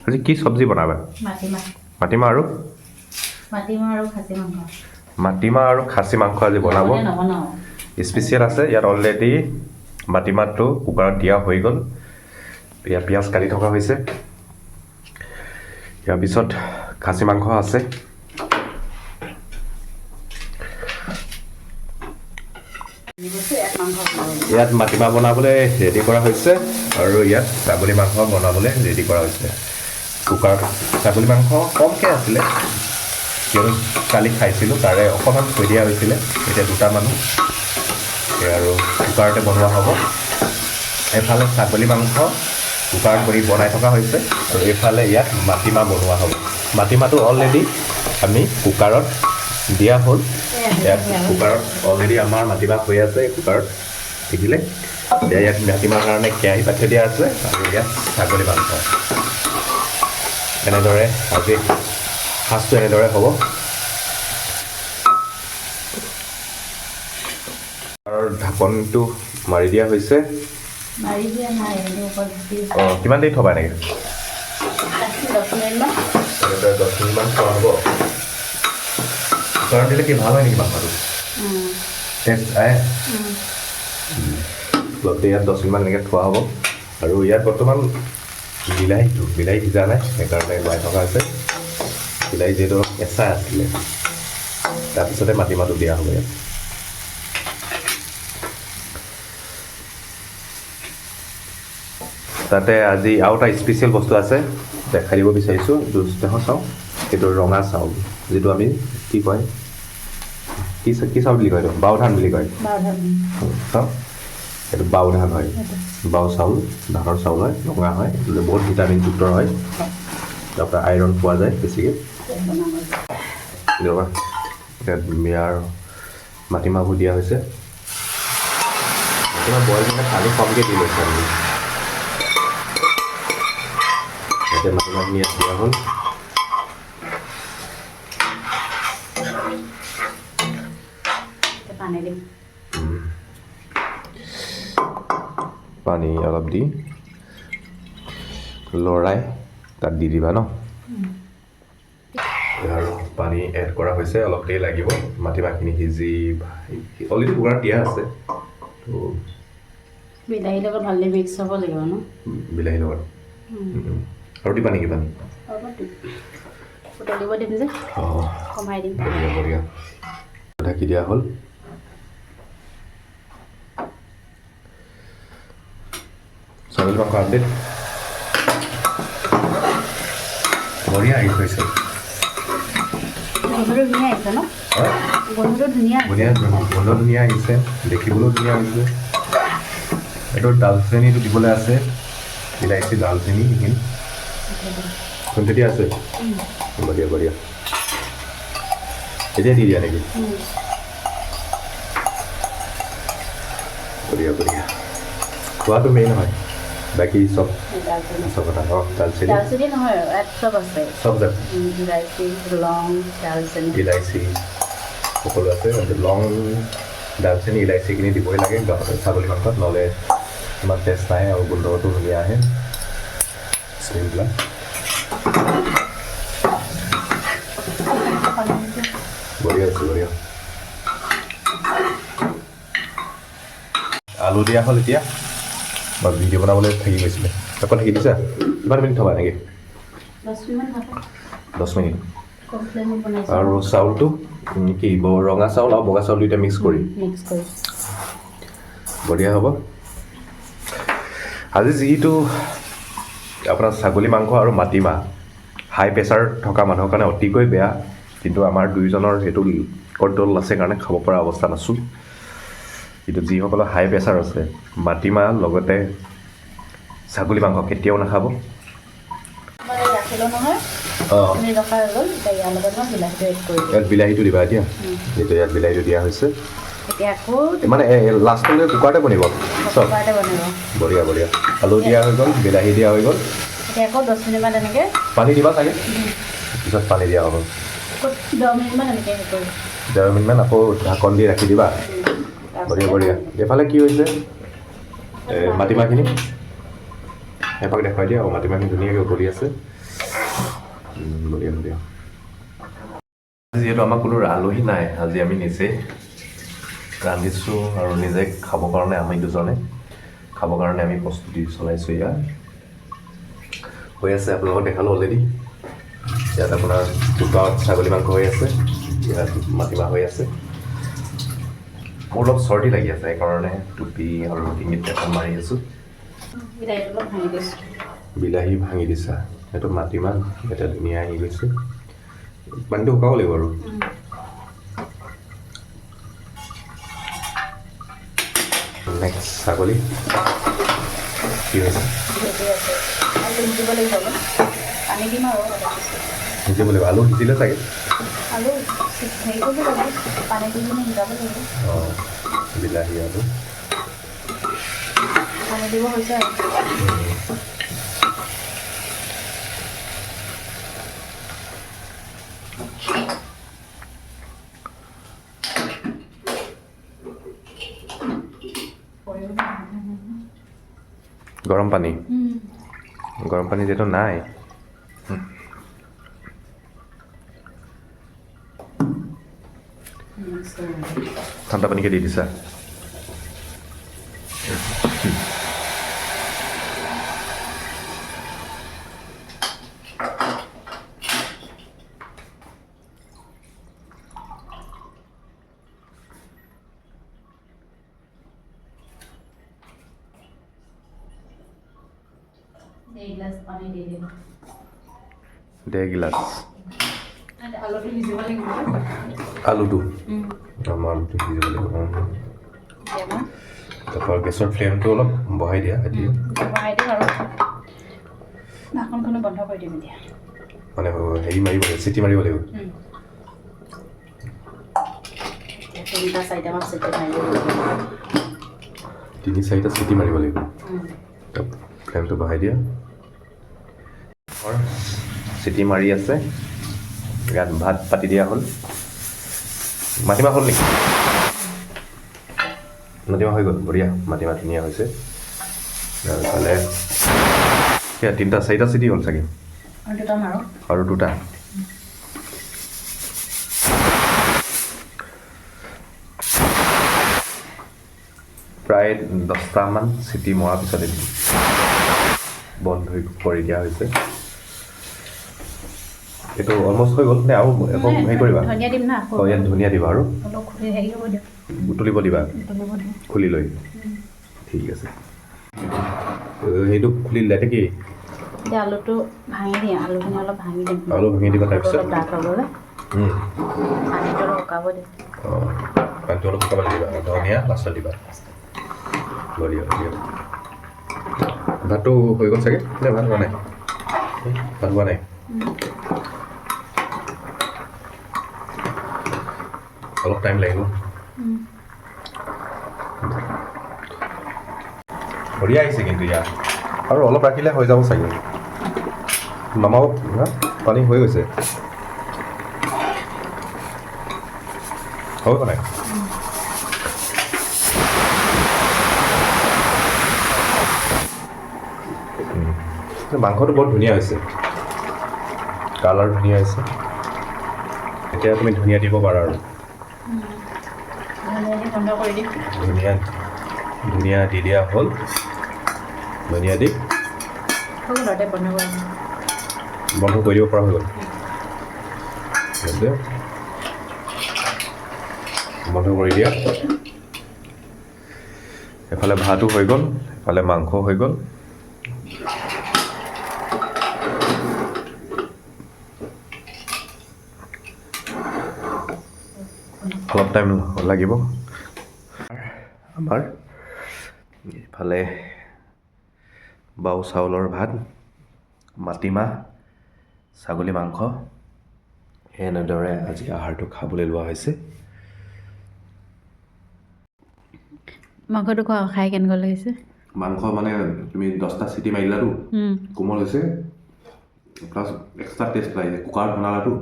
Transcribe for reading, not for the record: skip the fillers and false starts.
আজি কি চব্জি বনাবা? মাটিমাহ। মাটিমাহ আৰু? মাটিমাহ আৰু খাচী মাংস। মাটিমাহ আৰু খাচী মাংস আজি বনাব। লগতে নবনাওঁ। স্পেচিয়েল আছে ইয়াত। অলৰেডি মাটিমাহটো কুকাৰত দিয়া হৈ গ'ল। ইয়াত পিঁয়াজ কাটি থকা হৈছে। ইয়াৰ পিছত খাচী মাংস আছে। বস্তু ইয়াত মাংস বনাব। ইয়াত মাটিমাহ বনাবলৈ ৰেডি কৰা হৈছে আৰু ইয়াত ছাগলী মাংস বনাবলৈ ৰেডি কৰা হৈছে। কুকাৰত ছাগলী মাংস কমকৈ আছিলে, কিয়নো কালি খাইছিলোঁ, তাৰে অকণমান থৈ দিয়া হৈছিলে। এতিয়া দুটা মানুহ, সেয়া আৰু কুকাৰতে বনোৱা হ'ব। এইফালে ছাগলী মাংস কুকাৰত কৰি বনাই থকা হৈছে আৰু এইফালে ইয়াত মাটিমাহ বনোৱা হ'ব। মাটিমাহটো অলৰেডি আমি কুকাৰত দিয়া হ'ল। ইয়াত কুকাৰত অলৰেডি আমাৰ মাটিমাহ হৈ আছে কুকাৰত, দেখিলে। এতিয়া ইয়াত মাটিমাহৰ কাৰণে কেৰাহী পাতি দিয়া আছে আৰু ইয়াত ছাগলী মাংস। এনেদৰে আজি সাজটো এনেদৰে হ'ব। আৰু ঢাকনটো মাৰি দিয়া হৈছে। মাৰি দিয়া নাই, এনেই ওপৰত দি। অঁ, কিমান দেৰি থ'বা এনেকৈ? 10 মিনিটমান। এনেদৰে 10 মিনিটমান থোৱা হ'ব। কুকাৰত দিলে কি ভাল হয় নেকি মাংসটো? টেষ্ট আহে। অলপ দেৰি ইয়াত 10 মিনিটমান এনেকৈ থোৱা হ'ব। আৰু ইয়াত বৰ্তমান বিলাহীটো, বিলাহী সিজা নাই, সেইকাৰণে লৰাই থকা হৈছে। বিলাহী যিহেতু অলপ কেঁচা আছিলে। তাৰপিছতে মাটিমাহটো দিয়া হ'ব ইয়াত। তাতে আজি আৰু এটা স্পেচিয়েল বস্তু আছে, দেখাই দিব বিচাৰিছোঁ। এইটো দেখো চাওঁ, এইটো ৰঙা চাউল, যিটো আমি কি কয়, কি কি চাউল বুলি কয় এইটো? বাও ধান বুলি কয়। চাওঁ, এইটো বাও ধান হয়, বাও চাউল, ধানৰ চাউল হয়, ৰঙা হয়। এইটো বহুত ভিটামিনযুক্ত হয়। তাৰ পৰা আইৰণ পোৱা যায় বেছিকৈ। ৰ'বা, ইয়াত ইয়াৰ মাটিমাহবোৰ দিয়া হৈছে। মাটিমাহ বইল মানে পানী কমকৈ দি লৈছে আমি। এতিয়া মাটিমাহখিনি ইয়াত দিয়া হ'ল। পানী দিম। পানী অলপ দি লৰাই তাত দি দিবা ন? আৰু পানী এড কৰা হৈছে। অলপ দেৰি লাগিব মাটিমাহখিনি সিজি। অলৰেডি কুকাৰত দিয়া আছে তো। বিলাহীৰ লগত ভালদৰে মিক্স হ'ব লাগিব ন? বিলাহীৰ লগত। আৰু দিবা নেকি পানী? অলপ দিম, উতলিব দিম যে। অঁ। কমাই দিম। বঢ়িয়া বঢ়িয়া, ঢাকি দিয়া হ'ল। ছাগলী মাংস আপডেট বঢ়িয়া আহি হৈছে। গোন্ধটো ধুনীয়া আহিছে ন? হয়। গোন্ধটো ধুনীয়া আহিছে। ধুনীয়া গোন্ধ, ধুনীয়া আহিছে, দেখিবলৈও ধুনীয়া হৈছে। এইটো ডালচেনিটো দিবলৈ আছে, ইলাইচি, ডালচেনি সেইখিনি কোনটো দিয়া আছে। বঢ়িয়া বঢ়িয়া। এতিয়া দি দিয়া নেকি? বঢ়িয়া বঢ়িয়া। খোৱাটো মেইন হয়, বাকী চব দালচেনি। চব কথা। অঁ, ডালচেনি। দালচেনি নহয়, ইয়াত চব আছে। চব আছে। ইলাইচি, লং, দালচেনি। ইলাইচি সকলো আছে। লং, ডালচেনি, ইলাইচিখিনি দিবই লাগে ছাগলী মাংসত, নহ'লে ইমান টেষ্ট নাহে আৰু গোন্ধটো ধুনীয়া আহে, স্মেলবিলাক। বঢ়িয়া হৈছে, বঢ়িয়া। আলু দিয়া হ'ল। এতিয়া বা ভিডিঅ' বনাবলৈ থাকি গৈছিলে, আকৌ থাকি দিছা। কিমান মিনিট থ'বা এনেকৈ? 10 মিনিটমান থাকক। 10 মিনিট। কম ফ্লেমত বনাইছোঁ। আৰু চাউলটো কি ৰঙা চাউল আৰু বগা চাউল দুইটা মিক্স কৰি? মিক্স কৰি। বঢ়িয়া হ'ব। আজি যিহেতু আপোনাৰ ছাগলী মাংস আৰু মাটিমাহ হাই প্ৰেছাৰ থকা মানুহৰ কাৰণে অতিকৈ বেয়া, কিন্তু আমাৰ দুয়োজনৰ সেইটো কণ্ট্ৰল আছে কাৰণে খাব পৰা অৱস্থাত আছোঁ। কিন্তু যিসকলৰ হাই প্ৰেছাৰ আছে, মাটিমাহ লগতে ছাগলী মাংস কেতিয়াও নাখাব। মানে ৰাখিলোঁ নহয়। অঁ। এইখিনি ৰখা হৈ গ'ল। এতিয়া ইয়াৰ লগত মই বিলাহীটো এড কৰি দিম। ইয়াত বিলাহীটো দিবা এতিয়া। এতিয়া ইয়াত বিলাহীটো দিয়া হৈছে। এতিয়া আকৌ মানে লাষ্টলৈ কুকাৰতে বনিব চব? কুকাৰতে বনিব। বঢ়িয়া বঢ়িয়া। আলু দিয়া হৈ গ'ল, বিলাহী দিয়া হৈ গ'ল। এতিয়া আকৌ 10 মিনিটমান এনেকৈ। পানী দিবা চাগে পিছত? পানী দিয়া হ'ব। আকৌ 10 মিনিটমান এনেকৈ হেৰি কৰিম। 10 মিনিটমান আকৌ ঢাকন দি ৰাখি দিবা। বঢ়িয়া বঢ়িয়া। এইফালে কি হৈছে মাটিমাহখিনি এপাক দেখুৱাই দিয়া। আৰু মাটিমাহখিনি ধুনীয়াকৈ উতলি আছে। বঢ়িয়া বঢ়িয়া। যিহেতু আমাৰ কোনো আলহী নাই, আজি আমি নিজে ৰান্ধিছোঁ আৰু নিজে খাবৰ কাৰণে, আমি দুজনে খাবৰ কাৰণে আমি প্ৰস্তুতি চলাইছোঁ। ইয়াত হৈ আছে, আপোনালোকক দেখালোঁ অলৰেডি। ইয়াত আপোনাৰ কুকাৰত ছাগলী মাংস হৈ আছে, ইয়াত মাটিমাহ হৈ আছে। মোৰ অলপ চৰ্দি লাগি আছে, সেইকাৰণে টুপি আৰু ডিঙিত এখন মাৰি আছোঁ। বিলাহীটো অলপ ভাঙি দিছোঁ। বিলাহী ভাঙি দিছা। সেইটো মাটিমাহ এটা ধুনীয়া আহি গৈছে। পানীটো শুকাব লাগিব আৰু। নেক্সট ছাগলী কি হৈছে? ৰেডি আছে। আলু সিজিব লাগিব অলপ, পানী দিম আৰু অলপ পিছত। সিজিব লাগিব। আলু সিজিলে চাগে? আলু হেৰি কৰিব লাগিব, পানী দি কিনে সিজাব লাগিব। অঁ, বিলাহী আলু। পানী দিব হৈছে আৰু। গৰম পানী। গৰম পানী যিহেতু নাই। ঠাণ্ডা পানীকে দি দিছা। এগিলাচ পানী দি দিম। 1.5 গিলাচ। আলুটো সিজিব লাগিব। আলুটো, আমাৰ আলুটো সিজিব লাগিব। এতিয়া মই তাৰপৰা গেছৰ ফ্লেমটো অলপ বঢ়াই দিয়া এতিয়া। বঢ়াই দিম আৰু ঢাকনখনো বন্ধ কৰি দিম এতিয়া। মানে হেৰি মাৰিব লাগিব, চিটি মাৰিব লাগিব। এতিয়া তিনিটা চাৰিটামান চিটি মাৰি দিব লাগিব। তিনি চাৰিটা চিটি মাৰিব লাগিব। ফ্লেমটো বঢ়াই দিয়া। চিটি মাৰি আছে। ইয়াত ভাত পাতি দিয়া হ'ল। মাটিমাহ হ'ল নেকি? মাটিমাহ হৈ গ'ল, বঢ়িয়া। মাটিমাহ ধুনীয়া হৈছে। আৰু ইফালে সেয়া তিনিটা চাৰিটা চিটি হ'ল চাগে। আৰু দুটা মাৰো। আৰু দুটা। প্ৰায় 10টামান চিটি মৰাৰ পিছত বন্ধ কৰি দিয়া হৈছে। এইটো অলমষ্ট হৈ গ'ল নে আৰু আকৌ হেৰি কৰিবা? ধনিয়া দিম না আকৌ। অঁ, ইয়াত ধনিয়া দিবা আৰু। অলপ খুলি হেৰি হ'ব দিয়ক। বুটলিব দিবা। তুলিব দিম। খুলি লৈ, ঠিক আছে। সেইটো খুলি দিলা, এতিয়া কি? এতিয়া আলুটো ভাঙি দিম, আলুখিনি অলপ ভাঙি দিম। আলু ভাঙি দিবা, তাৰপিছত? অলপ ডাঠ হ'বলৈ পানীটো অলপ শুকাব দিম। অঁ, পানীটো অলপ শুকাব দিবা। ধনিয়া লাষ্টত দিবা। বঢ়িয়া বঢ়িয়া। ভাতটো হৈ গ'ল চাগে নে ভাত হোৱা নাই? ভাত হোৱা নাই। অলপ টাইম লাগিব। বঢ়িয়া আহিছে কিন্তু ইয়াত আৰু অলপ ৰাখিলে হৈ যাব চাগে। নমাব হা, পানী হৈ গৈছে, হৈ নাই। মাংসটো বৰ ধুনীয়া হৈছে, কালাৰ ধুনীয়া হৈছে। এতিয়া তুমি ধনিয়া দিব পাৰা আৰু। ধনিয়া দি বন্ধ কৰি দিম। ধনিয়া ধনিয়া দি দিয়া হ'ল। ধনিয়া দি হৈ গ'ল আৰু, বন্ধ কৰি দিম। বন্ধ কৰি দিব পৰা হৈ গ'ল। তেন্তে বন্ধ কৰি দিয়া। এফালে ভাতো হৈ গ'ল, এফালে মাংস হৈ গ'ল। অলপ টাইম লাগিব আমাৰ। ইফালে বাও চাউলৰ ভাত, মাটিমাহ, ছাগলী মাংস, এনেদৰে আজি আহাৰটো খাবলৈ লোৱা হৈছে। মাংসটো খোৱা খাই কেনেকুৱা লাগিছে? মাংস মানে তুমি 10টা চিটি মাৰিলাতো, কোমল হৈছে, প্লাছ এক্সট্ৰা টেষ্ট লাগিছে। কুকাৰত বনালাতো।